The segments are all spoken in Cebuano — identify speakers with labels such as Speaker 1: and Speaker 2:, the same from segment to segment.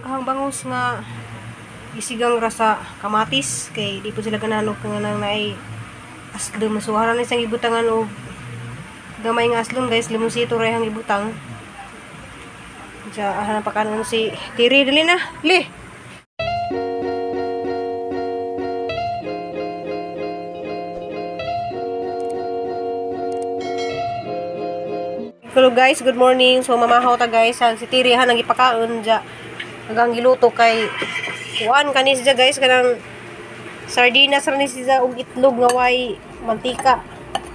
Speaker 1: Daghang bangos nga isigang ra sa kamatis kay di po sila ganahan og kanang naay aslom. So haran na siyang ibutangan og gamay nga aslom, guys, limonsito ra iyang ibutang. Diya, ah, pakanon si Tiri, dali na. Li. Hello guys, good morning. So mamahaw ta, guys, si Tiri ha nang ipakaon diya. Hanggang giluto kay kuan kanis siya, guys, kanang sardinas ra ni siya og itlog nga way mantika.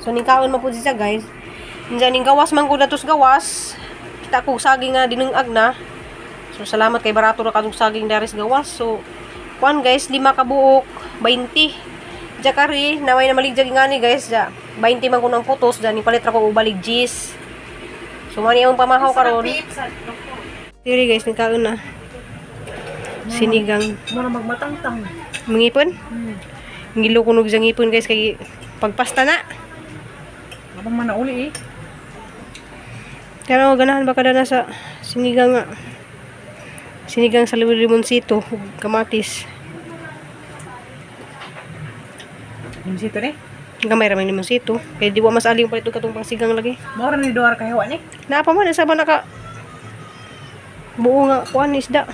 Speaker 1: So ning kaon man pud siya, guys. Diyan ning gawas man ko datos gawas. Kita ko saging nga dinungag na. So salamat kay barato ra kadtong saging daris gawas. So kuan guys, lima ka buok 20. Diya kari naway na maligya ngani, guys, diya. 20 man ko ng putos diya ni palit ra ko og balig cheese. So mani ang pamahaw karon. Diri guys, nagkaon na. Sinigang.
Speaker 2: Mura magmatangtang.
Speaker 1: Mangipon? Ngilo ko nog ngipon, guys, kay pagpasta na.
Speaker 2: Abang man na uli eh.
Speaker 1: Pero ganahan ba kada na sa sinigang nga. Sinigang sa limonsito ug kamatis.
Speaker 2: Limsito ni.
Speaker 1: Gamay ra man limonsito. Kay di wa mas aling palit og katong pangsigang lagi.
Speaker 2: Mura ni duar kahiwa ni.
Speaker 1: Naa pa man sa ba naka buo nga kuan isda.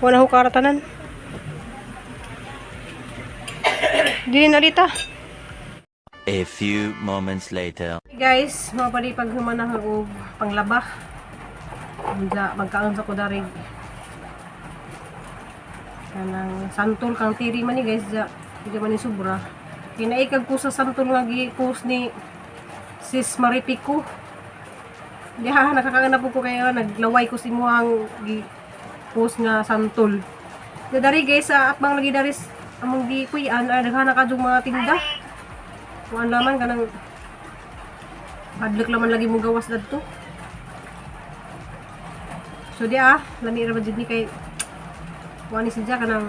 Speaker 1: Wala ho karatanan. Di na dita.
Speaker 3: A few moments later.
Speaker 1: Hey guys, mga pali paghuman og panglaba. Unja magkaon sa kudarig. Kanang santol kang tiri man ni, guys, ja. Di man ni sobra. Kinaikag ko sa santol nga gi-post ni Sis Maripico. Di ha, nakakaanap ko kaya naglaway ko si muhang gi-post nga santol. Da dari guys, sa atbang lagi daris among gipuy-an ay daghan na kadtong mga tinda. Kuan laman kanang hadlok laman lagi mo gawas dadto. So di ah, lami ra ba jud ni kay kuan ni siya kanang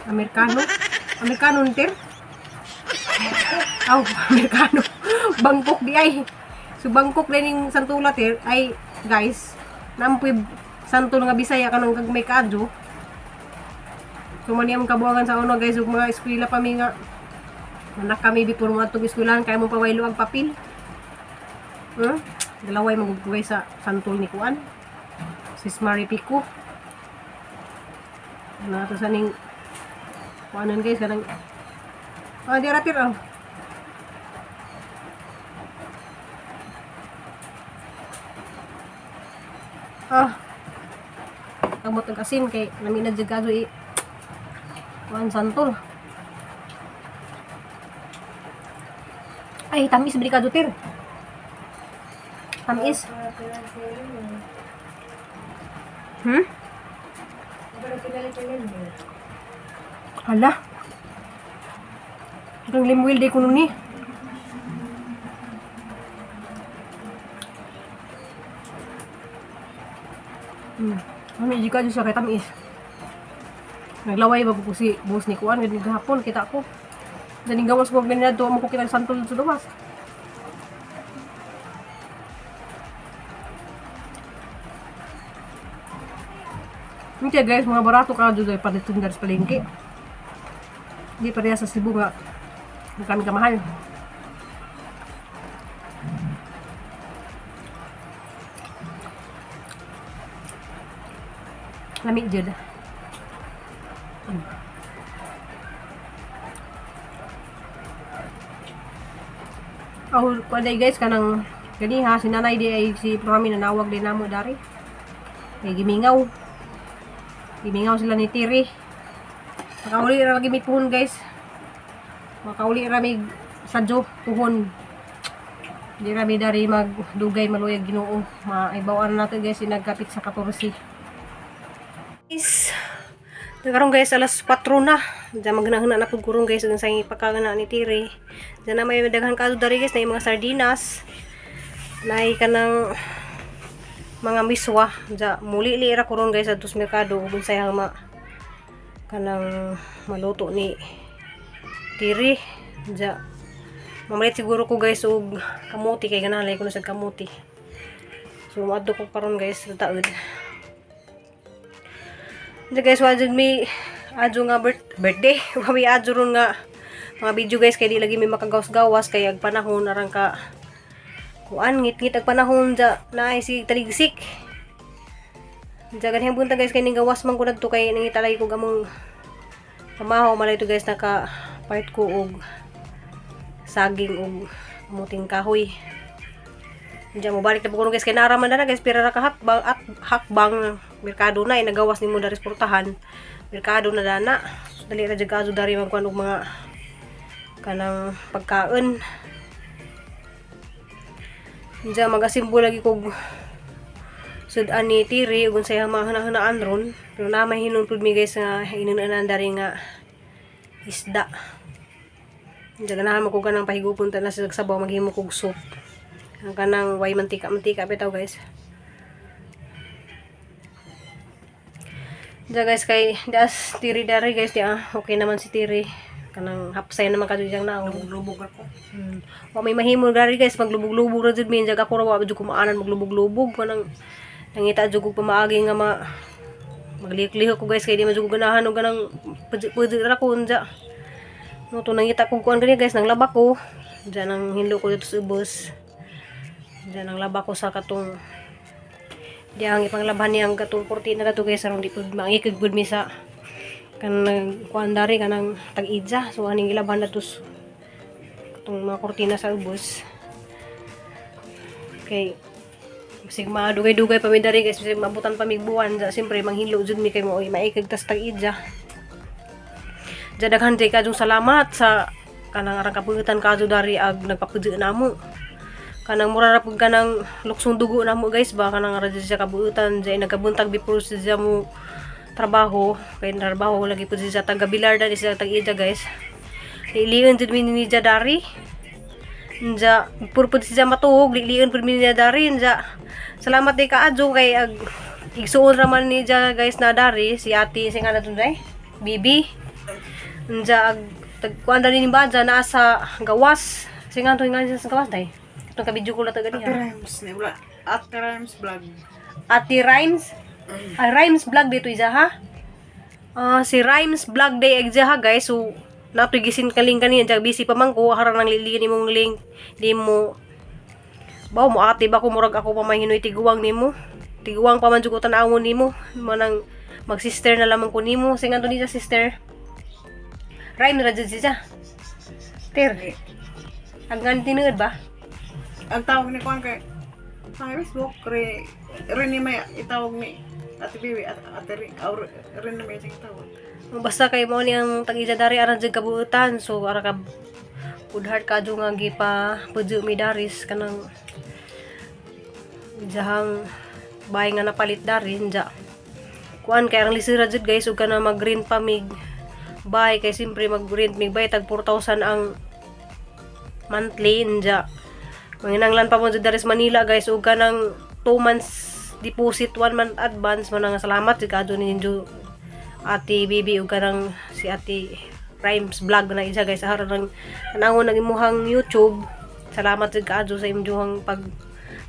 Speaker 1: Amerikano. Amerikano ntir? Aw, Amerikano. Bangkok di ay. So Bangkok din yung santula tir ay guys, nampoy santol nga Bisaya kanang kag may kadyo. So man ang kabuangan sa uno, guys, ug mga eskwela pa mi nga anak kami before mo atong eskwelahan kay mo pawaylo ang papel. Dalaway magugugay sa santol ni kuan. Sis Marie Pico. Ano to sa ning kuanan, guys, kanang ah di ratir oh. Ah. Kamot ang asin kay lami na jud kadto i kuan santol. Ay, tamis bili ka tir. Tamis. Hala. Itong limwil di kuno ni. Ano di ka siya kay tamis. Naglaway ba ko si boss ni kuan gani gahapon kita ko. Daning gawas ko ganina do mo ko kita santol sa gawas. Hindi guys, mga barato ka doon ay palit sa palengke. Hindi pareha sa Cebu nga kami kamahal. Lami jud. Oh, kuan guys, kanang ganiha si nanay di ay si Rami nanawag din namo dari. Kay gimingaw. Gimingaw sila ni Tiri. Makauli ra lagi mi puhon, guys. Makauli ra mi sadyo puhon. Di ra mi dari magdugay, maluyag Ginoo. Maibawan na nato, guys, nagkapit sa 14. Guys, nakaroon guys, alas 4 na. Diyan maghanahana na pud kurong, guys, sa ipakagana ni Tiri. Diyan na may daghan kadto dari, guys, na yung mga sardinas. Nay kanang mga miswa. Diyan muli ra kuron, guys, adto sa merkado ug unsay ma kanang maluto ni Tiri. Diyan mamalit siguro ko, guys, og kamuti kay ganahan ko na sa kamuti. So moadto ko karon, guys, sa taod. Hindi guys, wa jud mi adyo nga birthday. Wa mi adyo ron nga mga video guys, kay di lagi mi makagawas-gawas kay ag panahon arang ka kuan, ngit-ngit ag panahon ja naay si taligsik. Ja ganihang buntag guys, kay ning gawas man ko nadto kay nangita lagi ko among pamahaw malay to guys, naka part ko og saging og muting kahoy. Diyan mo balik na po kuno guys, kay nara man na guys, pira ra ka hakbang at hakbang merkado na, eh, nagawas nimo dari portahan, merkado na dana. So, dali ra jud kaadto dari magkuan og mga kanang pagkaon. Diyan magasimbo lagi kog sud-an ni Tiri ug unsay mga huna-hunaan ron, pero na may hinun pud mi guys nga inunan dari nga isda. Diyan ganahan mo ko kanang pahigupon ta na sa sabaw, maghimo kog soup. Ang kanang way mantika-mantika bitaw guys. Diyan guys, kay das Tiri dari guys, di ah, okay naman si Tiri. Kanang hapsay naman kadto diyang naong.
Speaker 2: Lubog ako.
Speaker 1: Wa may mahimo gari guys, maglubog-lubog ra jud mi. Jag ako ra wa jud kumaanan maglubog-lubog, kanang nangita jud kog pamaagi nga ma maglihok-lihok ko guys, kay di man jud ko ganahan og kanang pudyo ra ko unja. No to nangita kog kuan gani guys, nang laba ko. Diyan ang hinlo ko dito sa ubos. Diyan ang laba ko sa katong di ang ipanglabhan niyang katong kurtina na to guys, aron di pud mangikig pud mi sa kanang kuan dari kanang tag-idza. So aning gilabhan na to katong mga kurtina sa ubos. Okay. Bisig madugay-dugay pa mi dari guys, bisig mabutan pa mig buwan, ja, siyempre manghilo jud mi kay mo maikig tas tag-idza. Ja daghan jay kajong salamat sa kanang arang kapugitan kadto dari ag nagpapudyo namo. Kanang mura ra pud kanang luksong dugo namo guys ba, kanang ara jud siya kabuutan, jay nagkabuntag before siya mo trabaho, kay trabaho lagi pud siya taga Bilar dali siya tag-idza guys. Liliun jud mi ni niya dari. Nja, puro pud siya matuog, liliun pud mi niya dari. Nja, salamat di kaadyo kay ag igsuon ra man ni niya guys na dari si ate si nga na tunday. Bibi. Nja ag tagkuan dali ni Badja naa sa gawas. Si nga to nga sa gawas day. Katong ka video ko la taga
Speaker 2: Ate
Speaker 1: niya.
Speaker 2: Rhymes. Ni wala. Ate Rhymes vlog.
Speaker 1: Ate Rhymes. Ah, Rhymes vlog dito isa ha. Ah, si Rhymes vlog day egja ha guys. So natoy gisin ka link kaniya jag busy pa man ko harang nang liligan imong link di mo baw mo ate ba ko murag ako pa may hinoy tiguang nimo, tiguang pa man jud ko tan-awon nimo, manang mag-sister na lamang ko nimo. Sing anto niya sister Rhyme ra jud siya Ter ang gan tinuod ba.
Speaker 2: Ang tawag ni Kuan kay sa Facebook, re, re ni may itawag ni Ate Bibi, at Ate Rin, or rin ni may siyang tawag.
Speaker 1: Basta kay mo ni ang tag-ija dari aran jud kabuutan, so ara ka good heart kadyo nga gipa pudyo mi daris kanang jahang bahay nga napalit dari. Nja kuan kay ang lisira jud guys ug kana mag-rent pa mig bahay, kay siyempre mag-rent mig bahay tag 4,000 ang monthly. Nja manginanglan pa mo jud dari sa Manila guys ug kanang 2 months deposit, 1 month advance man. Nga salamat jud kadyo ninyo Ate Bibi ug kanang si Ate Rhymes vlog na isa guys, aron nang tanawon ang imuhang YouTube. Salamat jud kaadyo sa imong pag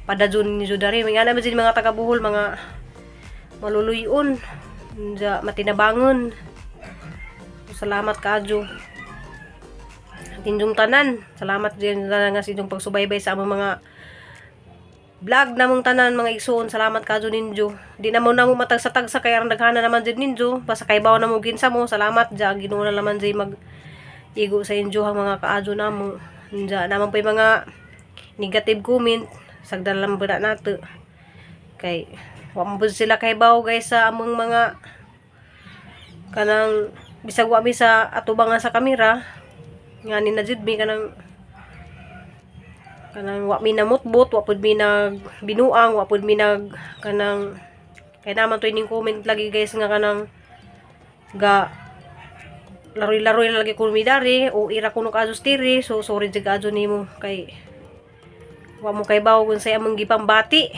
Speaker 1: padadyon ninyo dari. May ana jud mga taga Bohol, mga maluluyon ja, matinabangon. Salamat kaadyo inyong tanan. Salamat din tanan nga sa inyong pagsubaybay sa among mga vlog namong tanan, mga igsoon. Salamat kadyo ninyo. Di na mo namo matagsa-tagsa kay aron daghana naman jud ninyo. Basta kay baw na mo ginsa mo. Salamat ja, Ginoo na naman jay mag igo sa inyo ang mga kaadyo namo. Nja naman po yung mga negative comment, sagdan lang ba na nato. Kay wa man pud sila kay baw guys sa among mga kanang bisag wa mi sa atubangan sa kamera nga ni na jud mi kanang kanang wa mi namutbot, wa pud mi nag binuang, wa pud mi nag kanang kay naman to ining comment lagi guys nga kanang ga laroy-laroy na lagi ko mi dari o ira kuno ka tiri. So sorry jud kaadyo nimo kay wa mo kay bawo kung say among gipambati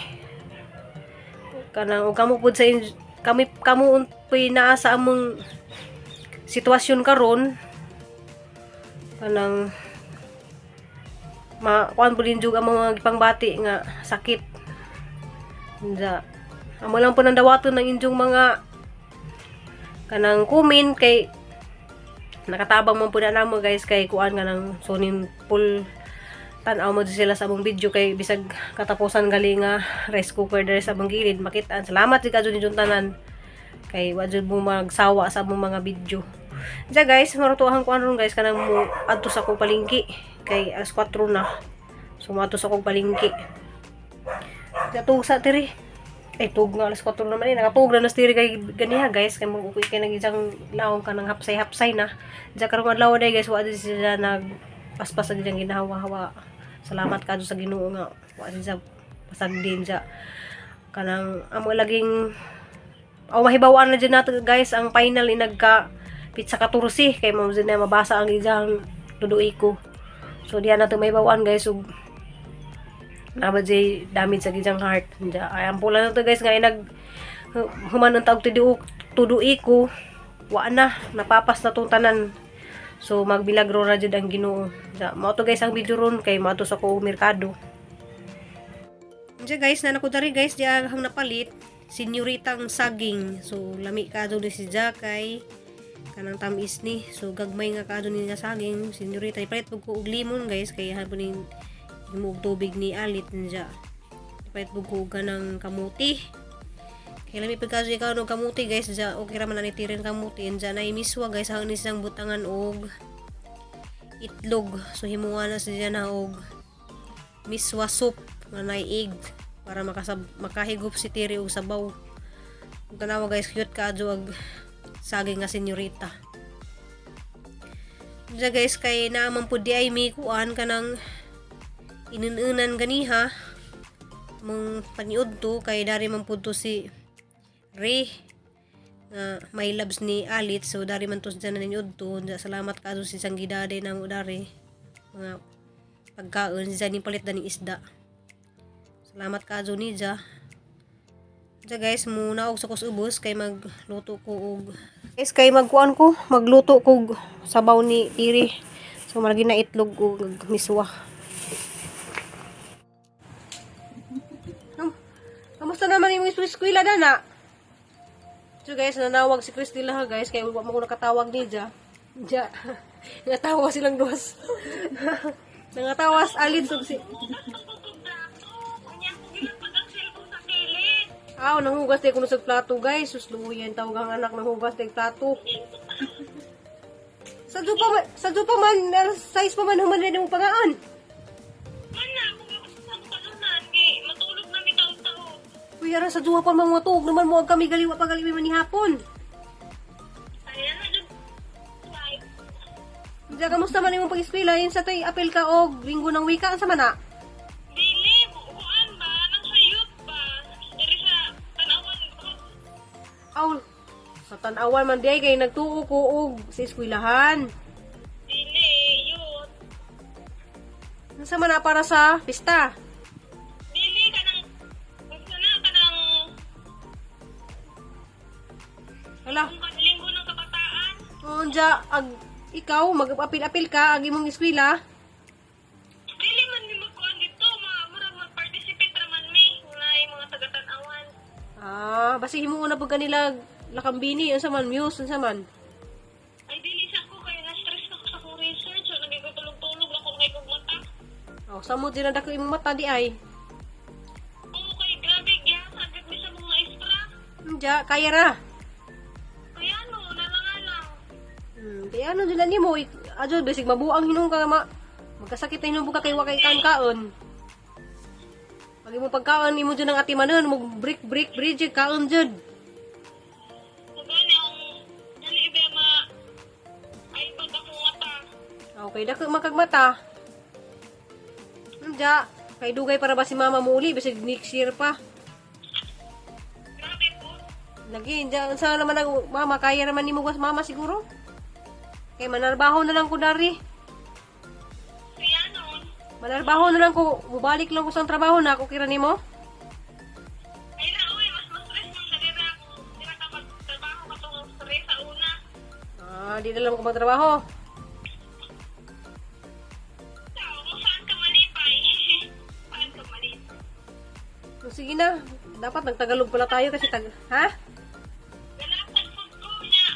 Speaker 1: kanang ug kamo pud sa kami kamo puy naa sa among sitwasyon karon, kanang ma kuan pud din jud ang mga gipangbati nga sakit. Nja amo lang po nang dawaton ng inyong mga Kanang comment kay nakatabang man pud na namo, guys, kay kuan nga nang sunin full tan-aw mo sila sa among video kay bisag katapusan gali nga rice cooker diri sa among gilid makitaan. Salamat jud kadto ninyong tanan kay wa jud mo magsawa sa among mga video. Diya, guys, marutuhan ko ron, guys, kanang mo adto sa akong palengke kay alas 4 na. So moadto sa akong palengke. Diya tug sa tiri. Ay, tug nga alas 4 naman eh. Nakatug na nas tiri kay ganiha, guys. Kay mag kay nag isang laong ka ng hapsay-hapsay na. Diya karong adlaw day, guys, wa sila nag paspas sa diyang ginahawa-hawa. Salamat kadto sa Ginoo nga wa sila pasag din siya. Kanang amo laging aw mahibawaan na dyan nato, guys, ang final inagka petsa 14 kay mo na mabasa ang isang tudui ko. So diyan nato mahibawaan, guys, ug naba jay damage sa gijang heart. Diya, ay ang pula na to, guys, nga inag human ang tawag tudui ko wa na napapas na tong tanan. So magbilagro ra jud ang Ginoo. Diya, mao to, guys, ang video ron kay moadto sa ko merkado. Diya, guys, na nako dari, guys, diya ang napalit senyoritang saging. So lami ka ni si Jakay kanang tamis ni. So gagmay nga kaadto ni nga saging senyorita. Ipalit pud ko og limon, guys, kay hapon ni himo og tubig ni alit niya. Ipalit pud ko og kanang kamuti. Kay lami pud kaadto ikaw og kamuti, guys. Diya okay ra man na ni tirin kamuti. Diya na miswa, guys, ang ni siyang butangan og itlog. So himuha na siya na og miswa soup nga nay egg para makahigop si Tiri og sabaw. Kung tanawa, guys, cute ka ag saging nga senyorita. Diya, guys, kay naaman po di ay may kuan kanang inununan ganiha mong paniud to kay dari man pud to si Ray nga may loves ni Alit, so dari man to siya naniud to. Diya, salamat ka si Sanggidade na mo dari mga pagkaon siya ni palit daning isda. Salamat ka niya. Diya, guys, muna og sa ubos kay magluto ko og guys kay magkuan ko magluto ko og sabaw ni Tiri. So malagi na itlog og miswa. Kamusta naman yung eskwela na? So guys, nanawag si Christy ha, guys, kaya wa mo ko nakatawag ni Ja. Ja. Nangatawa silang duwas. Nangatawas alin sug si Aw, nanghugas tay kuno sa plato, guys. Sus, luyan tawag ang anak nanghugas tay plato. Sa pa man, size pa man human rin mo pangaan.
Speaker 4: Mana, kung ako sa kalunan, kay matulog na mi taon-taon.
Speaker 1: Uy, ara sa duha pa man mo tuog naman mo kami galiwa pa galiwi man ni hapon.
Speaker 4: Ayan na dyan. Like,
Speaker 1: Diya, kamusta man imong pag-eskwela? Yun sa tay apel ka og linggo ng wika sa mana?
Speaker 4: Dili, bukuan ba? Nang sa youth ba? Diri sa tanawan ko.
Speaker 1: Aw, sa tan-awan man di ay kay nagtuo ko og sa eskwelahan.
Speaker 4: Dili, youth.
Speaker 1: Unsa man na para sa pista?
Speaker 4: Dili, kanang, gusto na, kanang,
Speaker 1: Hala,
Speaker 4: kung linggo ng kabataan.
Speaker 1: unja ag ikaw mag-apil-apil ka ag imong eskwela.
Speaker 4: Dili man mi magkuan dito, mga murag mag-participate raman mi. Nga yung mga taga-tanawan.
Speaker 1: Ah, basi himuon na pud kanila lakambini unsa man muse unsa man.
Speaker 4: Ay, dili sa ako, kaya na-stress ako sa akong research. So, nagigutulog-tulog ako ngay kong mata.
Speaker 1: Oh, samot din na dako imong mata di ay.
Speaker 4: Oo, kay grabe, gihasagat mi sa mga maestra.
Speaker 1: Unja kaya ra.
Speaker 4: Kaya ano, nalangalang.
Speaker 1: Kaya ano din nimo adyo bisig mabuang hinung ka nga ma magkasakit na hinung ka kay wa kay kaon. Pag imong pagkaon imo jud ang atimanon mo break break bridge kaon jud.
Speaker 4: Kagani ang dali ba ma ay pag akong mata.
Speaker 1: Okay, dako makagmata. Unja, kay dugay para ba si mama mo uli bisig next year pa.
Speaker 4: Grabe po.
Speaker 1: Lagi, unja unsa naman ang mama kaya naman nimo gas mama siguro. Kay manarbaho na lang ko dari.
Speaker 4: Kaya noon,
Speaker 1: Manarbaho na lang ko, mubalik lang ko sa trabaho na ako kira nimo.
Speaker 4: ay na oy, mas mas-stress man sa dira kung dira ka magtrabaho katong stress sa una.
Speaker 1: Ah, di na lang ko magtrabaho.
Speaker 4: Sao, kung saan ka malipay? Saan ka malipay?
Speaker 1: Oh, sige na. Dapat nagtagalog pala tayo kasi tag... Ha?
Speaker 4: Galasan po ko niya.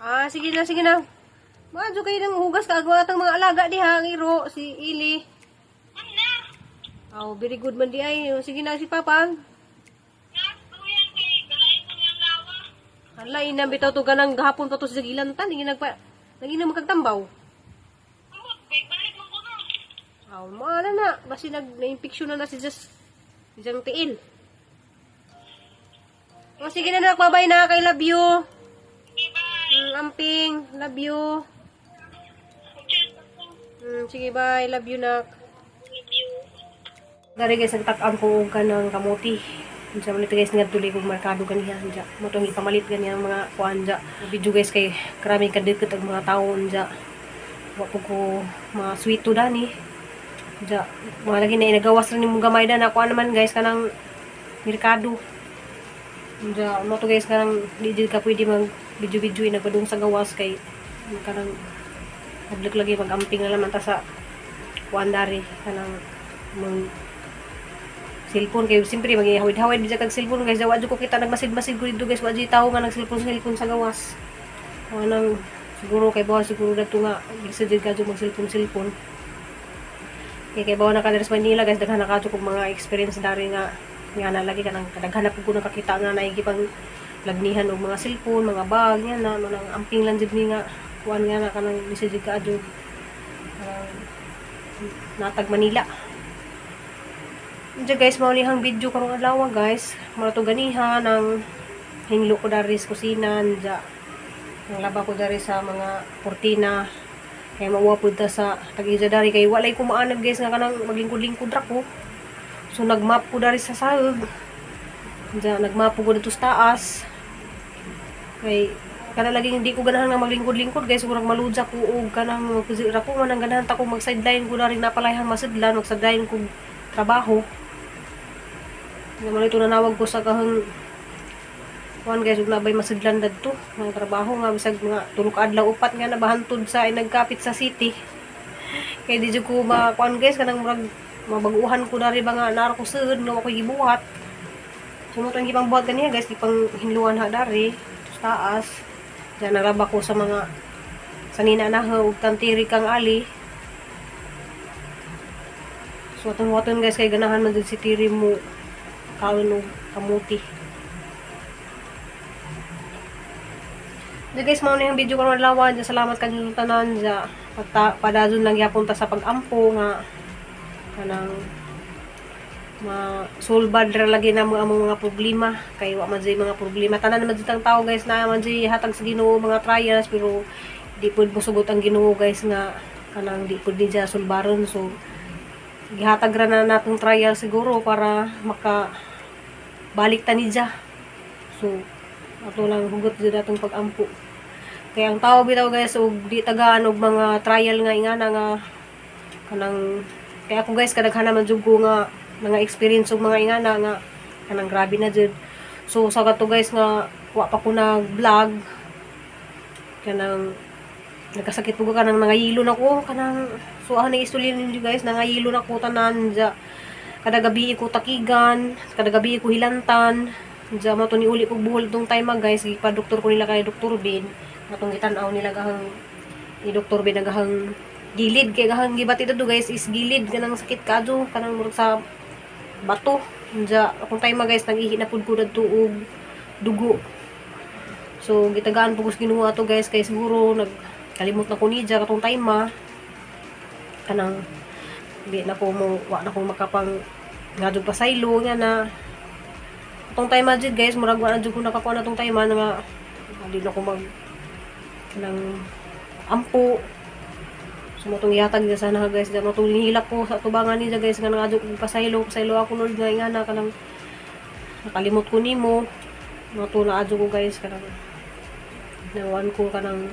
Speaker 1: Ah, sige na, sige na. Maadyo kayo ng hugas ka agwa atang mga alaga diha, ang iro, si Ili.
Speaker 4: Ano na?
Speaker 1: Oh, very good man di ay. Sige na si Papa.
Speaker 4: Nasuyan kay galain ko niyang lawa.
Speaker 1: Hala, ina bitaw to ganang gahapon pa to sa gilantan, hindi nagpa nagina makagtambaw.
Speaker 4: Amot, balik mo ko no.
Speaker 1: Aw, maala na, basi nag na-infection na na si Just isang tiil. O sige na nak, bye-bye na, kay love you.
Speaker 4: Okay, bye.
Speaker 1: Amping, love you.
Speaker 4: Cheers.
Speaker 1: Sige, bye, love you nak.
Speaker 4: Love you.
Speaker 1: Dari guys, nagtak-an ko og kanang kamuti. Unsa man ito guys, nga tuloy kog merkado ganiha unja. Mo tong ipamalit ganiha ang mga kuan unja. Video guys kay karami kadikit ang mga tawo unja. Wa po ko maswito dani. Unja, mga lagi na inagawas ra nimo gamay dan ako naman guys kanang merkado. Unja, mo to guys kanang di jud ka pwede mag video-video nagpadung sa gawas kay kanang hadlok lagi mag-amping na naman ta sa kuan dari kanang mang cellphone kay siyempre magihawid-hawid bisag kag cellphone guys, wa jud ko kita nagmasid-masid ko dito guys, wa jud tawo nga nag-cellphone cellphone sa gawas. Wa nang siguro kay bawa siguro dadto nga lisod jud kadto mag cellphone cellphone kay kay bawa na ka diri sa Manila guys, daghan na kadto kog mga experience dari nga nga na lagi kanang kadaghan na pud ko nakakita nga naigipang lagnihan og mga cellphone, mga bag nga na manang amping lang jud ni nga kuan nga na kanang lisod jud kaadto kanang natag Manila. Diyan guys, mao ni hang video karong adlaw guys. Mao to ganiha ng hinlo ko dari sa kusina, dya. Nang laba ko dari sa mga kurtina. Kay mauwa pud ta sa tag-isa dari kay walay ko maanab guys nga kanang maglingkod-lingkod ra ko. So nagmap ko dari sa sahog. Diya nagmap ko dito sa taas. Kay kana lagi hindi ko ganahan nga maglingkod-lingkod guys, murag maludya ko og kanang magpusi ra ko man ang ganahan ta ko mag sideline ko dari napalayhan masidlan, mag sideline ko trabaho. Nga man ito nanawag ko sa kahang kuan guys, ug nabay masidlan dadto mga trabaho nga bisag mga tulo ka adlaw upat nga nabahantod sa ay nagkapit sa city. Kay di jud ko makuan guys kanang murag mabaguhan ko dari ba nga nara ko sud nga wa koy gibuhat. So mo tong gipang buhat kaniya guys, gipang hinluan ha dari sa taas. Diyan naraba ko sa mga sanina na ha ug tantiri kang ali. So atong waton guys kay ganahan man jud si Tiri mo kaon og kamuti. So guys, mao na yung video karon adlaw. Diyan, salamat kanyong tanan ja. Pagta padazon lang gyapon ta sa pag-ampo nga kanang ma-solve ra lagi na mo among mga problema kay wa man jud mga problema tanan man jud ang tao guys na man jud hatag sa Ginoo mga trials, pero di pud mosugot ang Ginoo guys nga kanang di pud niya sulbaron. So gihatag ra na natong trial siguro para maka balik ta niya. So ato lang hugot jud atong pag-ampo kay ang tao bitaw guys og di tagaan og mga trial nga ingana nga kanang kaya ako guys kadaghan naman jud ko nga mga experience og mga ingana nga kanang grabe na jud. So sa kato guys nga wa pa ko nag-vlog kanang nagkasakit po ko kanang nangayilo na ko kanang, so ako na istorya ninyo guys, nangayilo na ko tanan ja, kada gabi ko takigan, kada gabi ko hilantan ja. Mo to ni uli kog buhol tong time ah, guys, gipa doktor ko nila kay Dr. Bin atong gitan-aw nila gahang ni Dr. Bin gahang gilid kay gahang gibati do guys is gilid kanang sakit kadto kanang murag sa bato ja. Akong time ah, guys, nag-ihi na pud ko dadto og dugo. So gitagaan po ko sa Ginoo ato guys kay siguro nagkalimot na ko niya katong time ah. Kanang di na ko mo wa na ko makapang ngadto pasaylo nga na atong time ah, jud guys, murag wa na jud ko nakakuha na tong time ah, nga di na ko mag kanang ampo. So mo tong ihatag niya sana guys, mo tong nihilak ko sa tubangan niya guys nga nangadto kog pasaylo, pasaylo ako Lord nga ingana kanang nakalimot ko nimo. Mo to naadyo ko guys kanang nawan ko kanang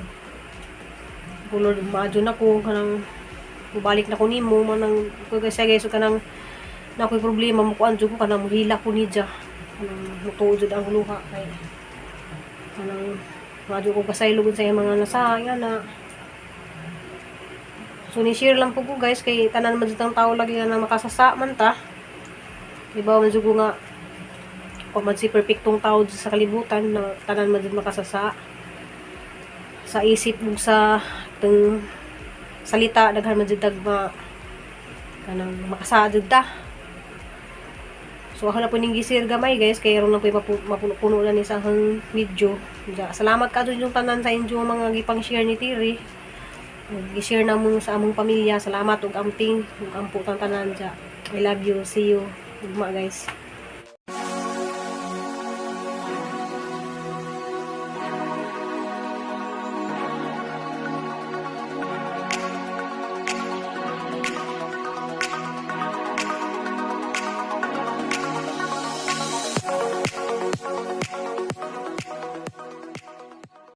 Speaker 1: ko Lord maadyo na ko kanang mubalik na ko nimo manang ko guys guys. So kanang na ako'y problema mo kuan jud ko kanang mohilak ko niya kanang mutuo jud ang luha kay kanang maadyo ko pasaylo gud sa iyang mga nasa nga na. So ni share lang po ko guys kay tanan man jud ang tao lagi nga na makasasa man ta. Di ba man jud ko nga wa man si perfectong tao sa kalibutan na tanan man jud makasasa. Sa isip ug sa tung salita, daghan man jud tag ma kanang makasad jud ta. So ako na po ning gi-share gamay, guys, kay aron na po mapuno-puno na ni sa akong video. Ja, salamat ka yung tanan sa inyong mga gipang share ni Tiri. Gi-share na mo sa among pamilya. Salamat ug amping ug ampo tang tanan ja. I love you. See you. Ugma, guys.